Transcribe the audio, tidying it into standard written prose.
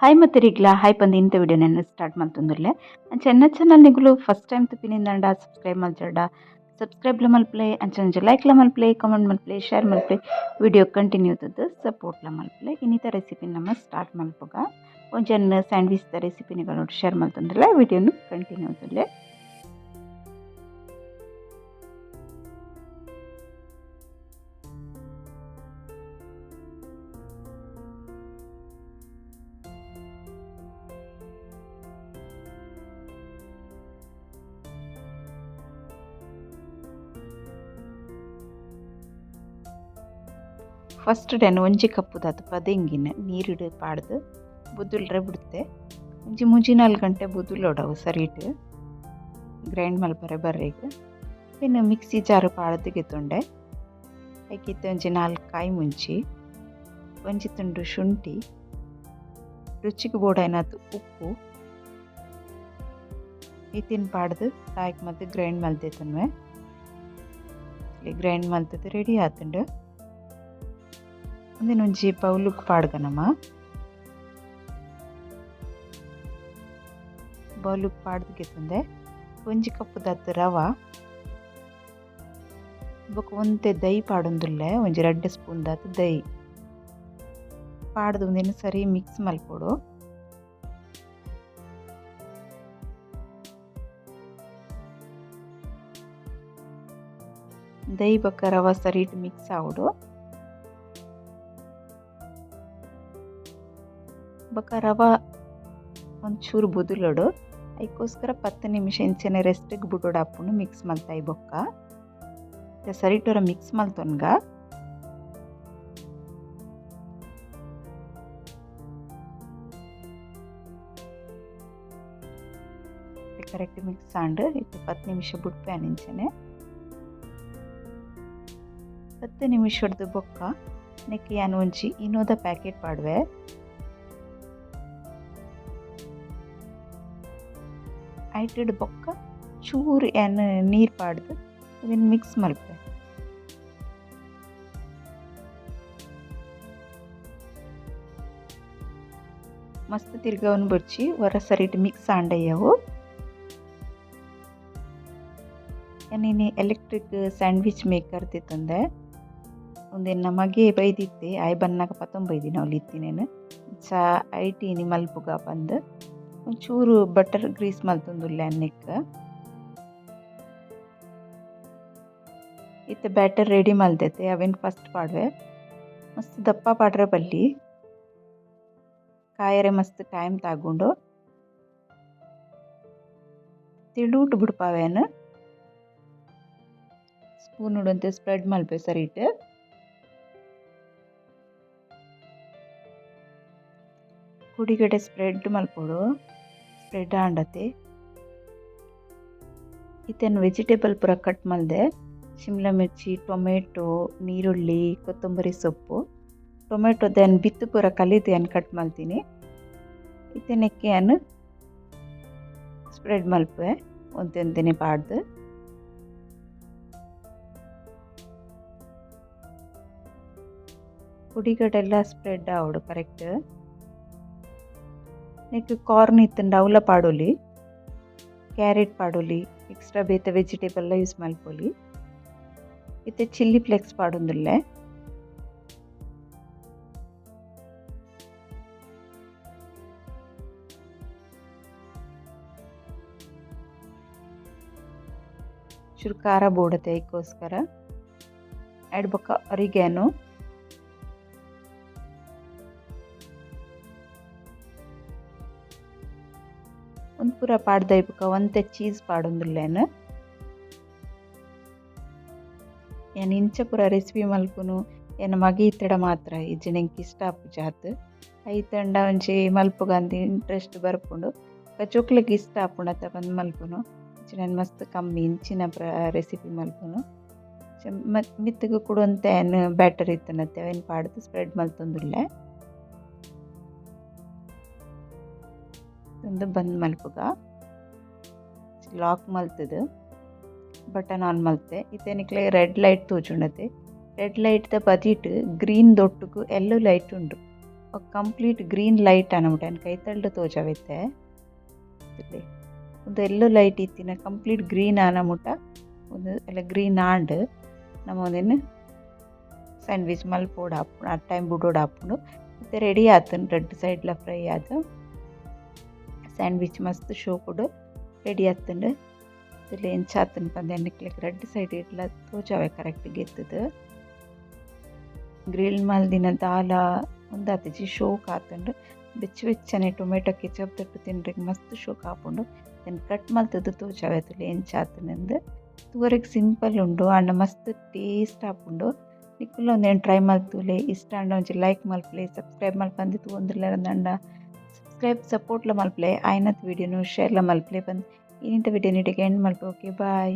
Hi ಮತ್ತರಿಗ್ಲ hi ಪಂದು ಇಂಥ ವಿಡಿಯೋನ start ಮಲ್ತೊಂದುಲ್ಲೆ. ಅಂಚ ಎನ್ನ ಚಾನಲ್ ನಿಗುಲು ಫಸ್ಟ್ ಟೈಮ್ ತುಪಿನಿಂದಂಡ ಸಬ್ಸ್ಕ್ರೈಬ್ ಮಲ್ಚಡ ಸಬ್ಸ್ಕ್ರೈಬ್ಲ ಮಲ್ಪಲೆ, ಅಂಚ ಅಂಚ ಲೈಕ್ಲ ಮಲ್ಪಲೆ, ಕಮೆಂಟ್ ಮಲ್ಪಲೆ, ಶೇರ್ ಮಲ್ಪಲೆ, ವಿಡಿಯೋ ಕಂಟಿನ್ಯೂ ತದ್ದು ಸಪೋರ್ಟ್ಲ ಮಲ್ಪಲೆ. ಇನ್ನಿತ ರೆಸಿಪಿ ನಮ್ಮ ಸ್ಟಾರ್ಟ್ ಮಲ್ಪುಗ. ಒಂಜನ್ ಸ್ಯಾಂಡ್ವಿಚ್ the recipe ನಿಗಳು ಶೇರ್ ಮಲ್ತೊಂದುಲ್ಲೆ. ವಿಡಿಯೋನು ಕಂಟಿನ್ಯೂ ತುಲ್ಲೆ. ಫಸ್ಟ್ ಡೇನ್ ಒಂಜಿ ಕಪ್ಪುದಾತ್ ಪದೆಂಗಿನ ನೀರಿಡು ಪಾಡ್ದು ಬುದುಲ್ರೆ ಬಿಡುತ್ತೆ. ಒಂಜಿ ಮೂಜಿ ನಾಲ್ಕು ಗಂಟೆ ಬುದುಲೊಡವು ಸರಿಟ್ ಗ್ರೈಂಡ್ ಮಲ್ಪರೆ ಬರ್ರೆಗ್. ಇನ್ನು ಮಿಕ್ಸಿ ಜಾರು ಪಾಡ್ದು ಗೆತ್ತೊಂಡೆ. ಐಕಿತ್ತೆ ಒಂಜಿ ನಾಲ್ಕು ಕಾಯಿ ಮುಂಚಿ, ಒಂಜಿ ತುಂಡು ಶುಂಠಿ, ರುಚಿಗೆ ಬೋಡಾಯ್ನಾತ್ ಉಪ್ಪು ಇತ್ತಿನ ಪಾಡ್ದು ಲಾಯ್ಕ್ ಮಲ್ತ್ ಗ್ರೈಂಡ್ ಮಲ್ತೆತುನ್ವೆ. ಗ್ರೈಂಡ್ ಮಲ್ತದ್ದು ರೆಡಿ ಆತುಂಡು. ಉಂದೆನ್ ಒಂಜಿ ಬೌಲುಗ್ ಪಾಡ್ಗ ನಮ. ಬೌಲುಗ್ ಪಾಡ್ದು ಗೆತ್ತೊಂದೆ. ಒಂಜಿ ಕಪ್ಪುದಾತ್ ರವ ಬೊಕ ಒಂತೆ ದೈ ಪಾಡೊಂದುಲ್ಲೆ. ಒಂಜಿ ರಡ್ಡ್ ಸ್ಪೂನ್ ದಾತ್ ದೈ ಪಾಡ್ದು ಉಂದೆನ್ ಸರಿ ಮಿಕ್ಸ್ ಮಲ್ಪೊಡು. ದೈ ಬೊಕ ರವ ಸರಿಟ್ ಮಿಕ್ಸ್ ಆವೊಡು. ಬೊಕ ರವ ಒಂಚೂರು ಬುದುಲೊಡು. ಐಕೋಸ್ಕರ 10 ನಿಮಿಷ ಇಂಚನೆ ರೆಸ್ಟಿಗೆ ಬುಡೊಡಾಪುಂಡು ಮಿಕ್ಸ್ ಮಲ್ತಾಯಿ ಬೊಕ್ಕ. ಸರಿಟೊರ ಮಿಕ್ಸ್ ಮಲ್ತೊನ್ಗ. ಕರೆಕ್ಟ್ ಮಿಕ್ಸ್ ಆಂಡ್. ಇತ್ತೆ 10 ನಿಮಿಷ ಬುಡ್ಪೆ ಇಂಚನೆ. 10 ನಿಮಿಷಡ್ದು ಬೊಕ್ಕ ನೆಕ್ಕ್ ಯಾನ್ ಒಂಜಿ ಇನೋದ ಪ್ಯಾಕೆಟ್ ಪಾಡುವೆ. ಐಟೆಡ್ ಬೊಕ್ಕ ಚೂರು ಯಾನ್ ನೀರು ಪಾಡ್ದು ಉಂದೆನ್ ಮಿಕ್ಸ್ ಮಲ್ಪುವೆ. ಮಸ್ತ್ ತಿರ್ಗವೊಂದು ಬೊರ್ಚಿ, ಒರ ಸರಿಟ್ ಮಿಕ್ಸ್ ಆಂಡಯ್ಯವು. ಯಾನ್ ಇನಿ ಎಲೆಕ್ಟ್ರಿಕ್ ಸ್ಯಾಂಡ್ವಿಚ್ ಮೇಕರ್ ದೆತೊಂದೆ. ಉಂದೆನ್ ಮಗೆ ಬೈದಿತ್ತೆ, ಆಯೆ ಬನ್ನಗ ಪತೊಂದು ಬೈದಿನ ಅವ್ಲು ಇತ್ತಿನೇನ್. ಅಂಚ ಐಟ್ ಇನಿ ಮಲ್ಪುಗ ಪಂದ್. ಒಂಚೂರು ಬಟರ್ ಗ್ರೀಸ್ ಮಲ್ತೊಂದುಲ್ಲೆ ನೆಕ್ಕ್. ಇತ್ತೆ ಬ್ಯಾಟರ್ ರೆಡಿ ಮಲ್ದೆತೆ, ಅವೆನ್ ಫಸ್ಟ್ ಪಾಡುವೆ. ಮಸ್ತ್ ದಪ್ಪ ಪಾಡ್ರೆ ಬಲ್ಲಿ, ಕಾಯರೆ ಮಸ್ತ್ ಟೈಮ್ ತಾಗುಂಡು. ತೆಳುಟ್ ಬುಡ್ಪಾವೇನ್. ಸ್ಪೂನ್ ಒಂತೆ ಸ್ಪ್ರೆಡ್ ಮಲ್ಪೆ ಸರಿಟ್. ಕುಡಿಗಡೆ ಸ್ಪ್ರೆಡ್ ಮಲ್ಪೊಡು. ಸ್ಪ್ರೆಡ್ ಆಂಡತೆ. ಇತ್ತೆನ್ ವೆಜಿಟೇಬಲ್ ಪೂರ ಕಟ್ ಮಲ್ದೆ. ಶಿಮ್ಲಾ ಮಿರ್ಚಿ, ಟೊಮೆಟೊ, ನೀರುಳ್ಳಿ, ಕೊತ್ತಂಬರಿ ಸೊಪ್ಪು. ಟೊಮೆಟೊ ಯಾನ್ ಬಿತ್ತು ಪೂರ ಕಲಿತ್ ಯಾನ್ ಕಟ್ ಮಲ್ತೀನಿ. ಇತ್ತೆ ನೆಕ್ಕ್ ಯಾನ್ ಸ್ಪ್ರೆಡ್ ಮಲ್ಪುವೆ ಒಂತೆ ಒಂತೆನೆ ಪಾಡ್ದು. ಪೊಡಿಗಡೆಲ್ಲ ಸ್ಪ್ರೆಡ್ ಆವೊಡು ಕರೆಕ್ಟ್. ನೆಕ್ಕ್ ಕಾರ್ನ್ ಇತ್ತುಂಡ ಅವ್ಲ ಪಾಡೊಲಿ, ಕ್ಯಾರೆಟ್ ಪಾಡೊಲಿ, ಎಕ್ಸ್ಟ್ರಾ ಬೇತೆ ವೆಜಿಟೇಬಲ್ ಲ ಯೂಸ್ ಮಲ್ಪೊಲಿ. ಇತ್ತೆ ಚಿಲ್ಲಿ ಫ್ಲೇಕ್ಸ್ ಪಾಡೊಂದುಲ್ಲೆ. ಚೂರು ಖಾರ ಬೋಡತೆ ಐಕೋಸ್ಕರ. ಐಡ್ ಬೊಕ್ಕ ಒರಿಗ್ಯಾನೋ. ಉಂದು ಪೂರ ಪಾಡ್ದೈ ಬೊಕ ಒಂತೆ ಚೀಸ್ ಪಾಡೊಂದುಲ್ಲೆನ್. ಯಾನ್ ಇಂಚ ಪೂರ ರೆಸಿಪಿ ಮಲ್ಪುನು ಎನ್ನ ಮಗೆ ಇತ್ತಡ ಮಾತ್ರ, ಇಜ್ಜಿಂಡ ಎಂಕ್ ಇಷ್ಟ ಆಪುಜಿ ಆತ್. ಐತಂಡ ಒಂಜಿ ಮಲ್ಪುಗಂದ್ ಇಂಟ್ರೆಸ್ಟ್ ಬರ್ಪುಂಡು. ಬೊಕ ಜೋಕ್ಲೆಗ್ ಇಷ್ಟ ಆಪುಂಡು ಅತ್ತ ಪಂದ್ ಮಲ್ಪುನು. ಇಜ್ಜಿಂಡ ಯಾನ್ ಮಸ್ತ್ ಕಮ್ಮಿ ಇಂಚಿನ ರೆಸಿಪಿ ಮಲ್ಪುನು. ಮಿತ್ತುಗು ಕುಡ ಒಂತೆ ಯಾನ್ ಬ್ಯಾಟರ್ ಇತ್ತುಂಡತೆ ಅವೆನ್ ಪಾಡ್ದ್ ಸ್ಪ್ರೆಡ್ ಮಲ್ತೊಂದುಲ್ಲೆ. ಉಂದು ಬಂದ್ ಮಲ್ಪುಗ. ಲಾಕ್ ಮಲ್ತುದು ಬಟನ್ ಆನ್ ಮಲ್ತೆ. ಇತ್ತೆ ನಿಕ್ಲೆಗ್ ರೆಡ್ ಲೈಟ್ ತೋಜುಂಡತೆ. ರೆಡ್ ಲೈಟ್ ದ ಬದಿಟ್ ಗ್ರೀನ್ ದೊಟ್ಟುಗು ಎಲ್ಲೋ ಲೈಟ್ ಉಂಡು. ಬೊಕ್ಕ ಕಂಪ್ಲೀಟ್ ಗ್ರೀನ್ ಲೈಟ್ ಆನಮುಟ ಯಾನ್ ಕೈತಲ್ಡ್ ತೋಜಾವೆ ಇತ್ತೆ. ತೂಲೆ ಉಂದು ಎಲ್ಲೋ ಲೈಟ್ ಇತ್ತಿನ ಕಂಪ್ಲೀಟ್ ಗ್ರೀನ್ ಆನ ಮುಟ ಉಂದು ಎಲ್ಲ ಗ್ರೀನ್ ಆಂಡ್. ನಮ ಉಂದೆನ್ ಸ್ಯಾಂಡ್ವಿಚ್ ಮಲ್ಪೊಡಾಪುಂಡು ಆ ಟೈಮ್ ಬುಡೊಡಾಪುಂಡು. ಇತ್ತೆ ರೆಡಿ ಆತುಂಡು ರಡ್ಡ್ ಸೈಡ್ ಲ ಫ್ರೈ ಆದ್. ಸ್ಯಾಂಡ್ವಿಚ್ ಮಸ್ತ್ ಶೋಕುಡು ರೆಡಿ ಆತುಂಡು. ತೂಲೆ ಎಂಚ ಆತುಂಡು ಪಂದ್ ಯಾನ್ ನಿಕ್ಲೆಗ್ ರಡ್ಡ್ ಸೈಡ್ ಡ್ಲ ತೋಜಾವೆ ಕರೆಕ್ಟ್ ಗೆತ್ತುದು. ಗ್ರಿಲ್ ಮಲ್ದಿನ ದಾಲ ಉಂದಾತಿಜಿ ಶೋಕ್ ಆತುಂಡು. ಬೆಚ್ಚ ಬೆಚ್ಚನೆ ಟೊಮೆಟೊ ಕೆಚಪ್ ದೊಟ್ಟು ತಿನ್ರೆಗ್ ಮಸ್ತ್ ಶೋಕ್ ಆಪುಂಡು. ಯಾನ್ ಕಟ್ ಮಲ್ತುದು ತೋಜಾವೆ ತೂಲೆ ಎಂಚ ಆತುಂಡುಂದು. ತೂವರೆಗ್ ಸಿಂಪಲ್ ಉಂಡು ಆಂಡ ಮಸ್ತ್ ಟೇಸ್ಟ್ ಆಪುಂಡು. ನಿಕುಲ ಉಂದೆನ್ ಟ್ರೈ ಮಲ್ತುಲೆ. ಇಷ್ಟ ಆಂಡ ಒಂಜಿ ಲೈಕ್ ಮಲ್ಪುಲೆ, ಸಬ್ಸ್ಕ್ರೈಬ್ ಮಲ್ಪಂದೆ ತೂವೊಂದುಲ್ಲೆರ್ ಆಂಡ ಸಬ್ಸ್ಕ್ರೈಬ್ ಸಪೋರ್ಟ್ ಲ ಮಲ್ಪುಲೆ. ಆಯಿನತ್ ವಿಡಿಯೋನು ಶೇರ್ ಲ ಮಲ್ಪುಲೆ ಪಂದ್ ಇನಿತ ವಿಡಿಯೋ ಇಡೆಗ್ ಎಂಡ್ ಮಲ್ಪುವೆ. Okay bye.